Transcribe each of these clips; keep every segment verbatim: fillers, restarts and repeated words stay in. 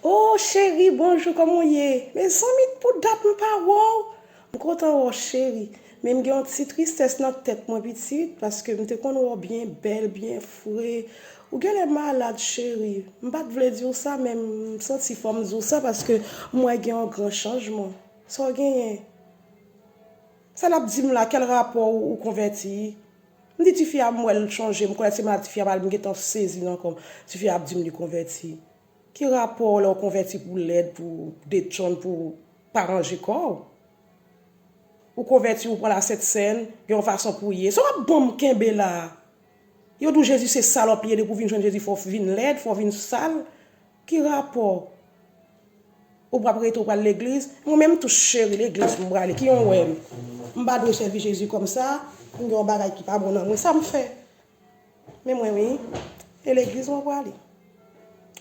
Oh cheri, bonjou, kòman w ye? Mezanmi, pou dat m pa wè w. M kontan wè w, cheri. Men m gen yon ti tristès nan tèt mwen, pitit, paske m te konn wè w byen bèl, byen fre. Ou genlè malad, cheri. M pa t vle di w sa, men m santi fò m di w sa, paske m wè gen yon gran chanjman. Sa w genyen? Sa l ap di m la, kèl rapò ou, ou konvèti? M di tifi a, m wè l chanje, m kwè se maladi tifi a pral, m gentan sezi nan kò m. Tifi a ap di m li konvèti. Ki rapò lè w konvèti pou lèd, pou detchonn, pou pa ranje kò w? Ou konvèti, ou pran la Sent Sèn, gen yon fason pou w ye. Sa w ap ban m kenbe la? Yo di w Jezi se salòp li ye, depi w vin jwenn Jezi, fò w vin lèd, fò w vin sal. Ki rapò? Ou p ap rete, ou pral legliz? Mwen menm tou cheri, legliz m prale, ki yon wè m? M pa dwe sèvi Jezi kòmsa, m gen yon bagay ki pa bon nan mwen, sa m fè? Men mwen wi, e legliz mwen prale.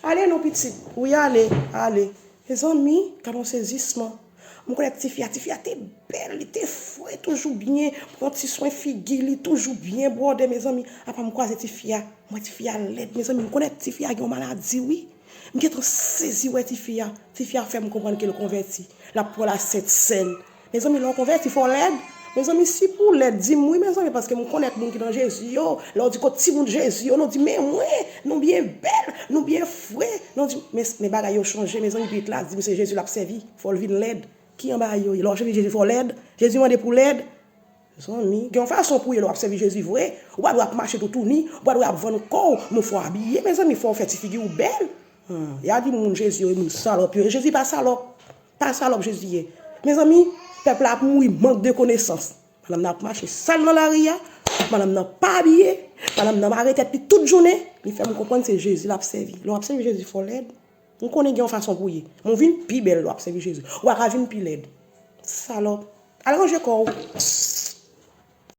Ale non pitit, wi ale, ale. Mezanmi, gad yon sezisman. M konnen tifi a, tifi a te bèl, li te fre, toujou byen, pran ti swen figi li, toujou byen bwòdè, mezanmi. Apa m kwaze tifi a, m wè tifi a lèd, mezanmi, m konnen tifi a gen yon maladi, wi. M gentan sezi wè tifi a. Tifi a fè m konprann ke l konvèti. L ap pran la Sent Sèn. Mezanmi, lè w konvèti, fò w lèd. Mezanmi, si pou w lèd, di m wi, mezanmi, paske m konnen moun ki nan Jezi yo. Lè w di kot timoun Jezi yo, nou di, men mwen, nou byen bèl, nou byen fre. Nou di, men, men bagay yo chanje, mezanmi, pitit la di m se Jezi l ap sèvi. Fò l vin lèd. Ki anba yo ye? Lè w ap sèvi Jezi, fò w lèd. Jezi mande pou w lèd. Mezanmi, gen yon fason pou w ye lè w ap sèvi Jezi vre. Ou pa dwe ap mache toutouni, ou pa dwe ap vann kò w, men fò w abiye, mezanmi, fò w fè ti figi w bèl. Hmm, y a di moun Jezi yo, e moun salòp yo ye. Jezi pa salòp. Pa salòp Jezi ye. Mezanmi, pèp la ap mouri mank de konesans. Madanm nan ap mache sal nan lari a, madanm nan pa abiye, madanm nan mare tèt li tout jounen. Li fè m konprann se Jezi l ap sèvi. Lè w ap sèvi Jezi, fò w lèd. M konnen gen yon fason pou w ye. Men w vin pi bèl lè w ap sèvi Jezi. Ou pa ka vin pi lèd. Salòp. Al ranje kò w.